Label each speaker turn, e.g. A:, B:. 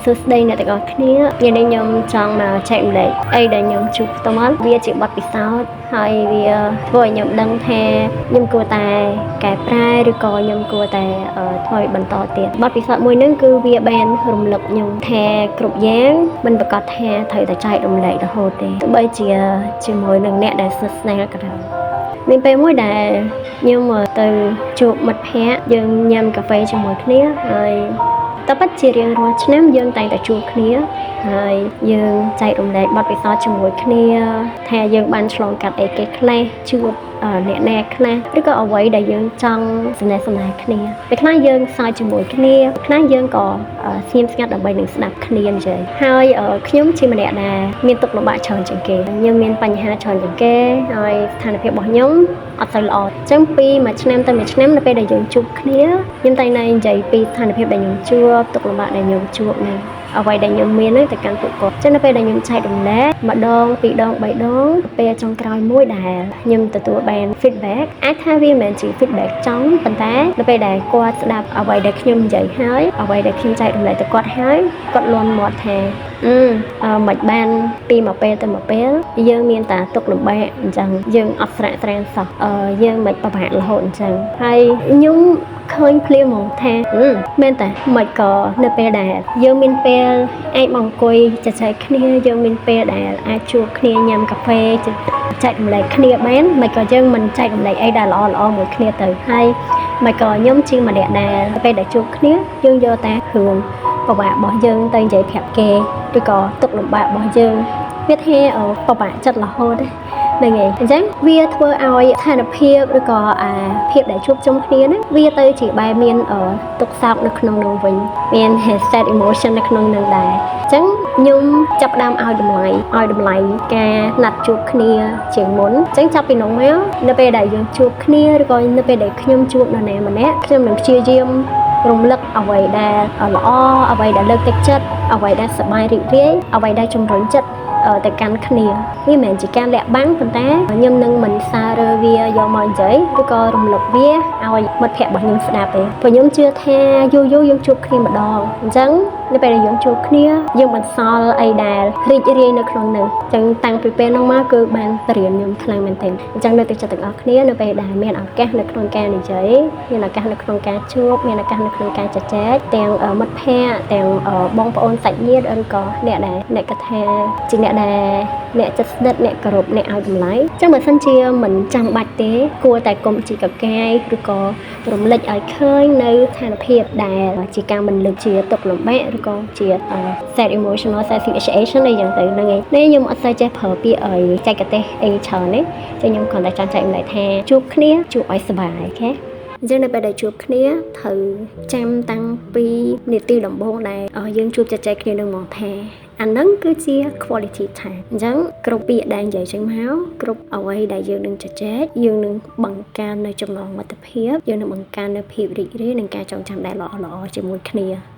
A: សួស្តីអ្នកទាំងអស់គ្នា។ថ្ងៃនេះខ្ញុំចង់មកចែករំលែកអីដែលខ្ញុំជួបផ្ទាល់វាជាបទពិសោធន៍ហើយវាធ្វើឲ្យខ្ញុំដឹងថាខ្ញុំគួរតែកែប្រែឬក៏ខ្ញុំគួរតែធ្វើឲ្យបន្តទៀតបទពិសោធន៍មួយហ្នឹងគឺវាបានរំលឹកខ្ញុំថាគ្រប់យ៉ាងមិនប្រាកដថាត្រូវតែចែករំលែករហូតទេទោះបីជាជាមួយនឹងអ្នកដែលស្និទ្ធស្នាលក៏ដោយមានពេលមួយដែលខ្ញុំទៅជួបមិត្តភ័ក្តិយើងញ៉ាំកាហ្វេជាមួយគ្នាហើយតែពិតជារៀងរាល់ឆ្នាំយើងតែងតែជួបគ្នាហើយយើងចែករំលែកបទពិសោធន៍ជាមួយគ្នាថាយើងបានឆ្លងកាត់អីគេខ្លះជួបអ្នកណាខ្លះឬក៏អ្វីដែលយើងចង់សំណេះសំណាលគ្នាពេលខ្លះយើងសើចជាមួយគ្នាខ្លះយើងក៏ស្ងៀមស្ងាត់ដើម្បីនឹងស្ដាប់គ្នានិយាយហើយខ្ញុំជាម្នាក់ដែលមានទុក្ខលំបាកច្រើនជាងគេខ្ញុំមានបញ្ហាច្រើនជាងគេហើយស្ថានភាពរបស់ខ្ញុំអត់សូវល្អអញ្ចឹងពីមួយឆ្នាំទៅមួយឆ្នាំនៅពេលដែលយើងជួបគ្នាខ្ញុំតែងតែនិយាយពីស្ថានភាពដែលខ្ញុំជួបទុក្ខលំបាកដែលខ្ញុំជួបហ្នឹងអ្វីដែលខ្ញុំមានហ្នឹងទៅកាន់ពួកគាត់ចឹងនៅពេលដែលខ្ញុំចែករំលែកម្ដងពីរដងបីដងពេលចុងក្រោយមួយដែលខ្ញុំទទួលបាន feedback អាចថាវាមិនមែនជា feedback ចំប៉ុន្តែនៅពេលដែលគាត់ស្ដាប់អ្វីដែលខ្ញុំនិយាយហើយអ្វីដែលខ្ញុំចែករំលែកទៅគាត់ហើយគាត់លន់មាត់ថាអឺមិនបានពីមួយពេលទៅមួយពេលយើងមានតែទុក្ខលំបាកអញ្ចឹងយើងអត់ស្រាកស្រានសោះអឺយើងមិនពិបាករហូតអញ្ចឹងហើយខ្ញុំឃើញភ្លាមហ្មងថាមែនតាមិនក៏នៅពេលដែលយើងមានពេលអាចមកអង្គុយជជែកគ្នាយើងមានពេលដែលអាចជួបគ្នាញ៉ាំកាហ្វេចែករំលែកគ្នាបានមិនក៏យើងមិនចែករំលែកអីដែលល្អល្អមួយគ្នាទៅហើយមិនក៏ខ្ញុំជាម្នាក់ដែលពេលដែលជួបគ្នាយើងយកតែរឿងពិបាករបស់យើងទៅនិយាយប្រាប់គេឬក៏ទុក្ខលំបាករបស់យើងវាថាពិបាកចិត្តរហូតហ្នឹងហើយអញ្ចឹងវាធ្វើឲ្យស្ថានភាពឬក៏អាភាពដែលជួបជុំគ្នាហ្នឹងវាទៅជាបែបមានទុក្ខសោកនៅក្នុងនោះវិញមាន sad emotion នៅក្នុងនឹងដែរអញ្ចឹងខ្ញុំចាប់ផ្ដើមឲ្យតម្លៃការណាត់ជួបគ្នាជាងមុនអញ្ចឹងចាប់ពីនោះមកនៅពេលដែលយើងជួបគ្នាឬក៏នៅពេលដែលខ្ញុំជួបនរណាម្នាក់ខ្ញុំនឹងព្យាយាមរំលឹកអ្វីដែលល្អអ្វីដែលលើកទឹកចិត្តអ្វីដែលសប្បាយរីករាយអ្វីដែលជំរុញចិត្តទៅកាន់គ្នាវាមិនមែនជាការលាក់បាំងប៉ុន្តែខ្ញុំនឹងមិនសាររើវាយកមកនិយាយឬក៏រំលឹកវាឲ្យមិត្តភ័ក្តិរបស់ខ្ញុំស្ដាប់ទេព្រោះខ្ញុំជឿថាយូរយូរយើងជួបគ្នាម្ដងអញ្ចឹងនៅពេលដែលយើងជួបគ្នាយើងបន្សល់អីដែលរីករាយនៅក្នុងនោះអញ្ចឹងតាំងពីពេលនោះមកគឺបានបរៀនខ្ញុំខ្លាំងមែនទែនអញ្ចឹងនៅទឹកចិត្តទាំងអស់គ្នានៅពេលដែលមានឱកាសនៅក្នុងការនិយាយមានឱកាសនៅក្នុងការជួបមានឱកាសនៅក្នុងការជជែកទាំងមិត្តភ័ក្តិទាំងបងប្អូនសាច់ញាតិឬក៏អ្នកដែលអ្នកកថាជាអ្នកដែលអ្នកចិត្តស្និទ្ធអ្នកគោរពអ្នកឲ្យតម្លៃអញ្ចឹងបើសិនជាមិនចាំបាច់ទេគួរតែកុំជីកកាយឬក៏រំលេចឲ្យឃើញនៅស្ថានភាពដែលជាការមិនលើកជាទុក្ខលំបាកឬក៏ជា sad emotional sad situation អីចឹងទៅហ្នឹងឯងនេះខ្ញុំអត់សូវចេះប្រើពាក្យឲ្យចែកទេសអីច្រើនទេចឹងខ្ញុំគ្រាន់តែចង់ចែករំលែកថាជួបគ្នាជួបឲ្យសប្បាយ okay អញ្ចឹងនៅពេលដែលជួបគ្នាត្រូវចាំតាំងពីនាទីដំបូងដែលយើងជួបជជែកគ្នានឹងមកថាអាហ្នឹងគឺជា quality time។ អញ្ចឹងគ្រប់ពាក្យដែលនិយាយចេញមកគ្រប់អ្វីដែលយើងនឹងជជែកយើងនឹងបង្កើននៅចំណងមិត្តភាពយើងនឹងបង្កើននៅភាពរីករាយនិងការចងចាំដែលល្អៗជាមួយគ្នា។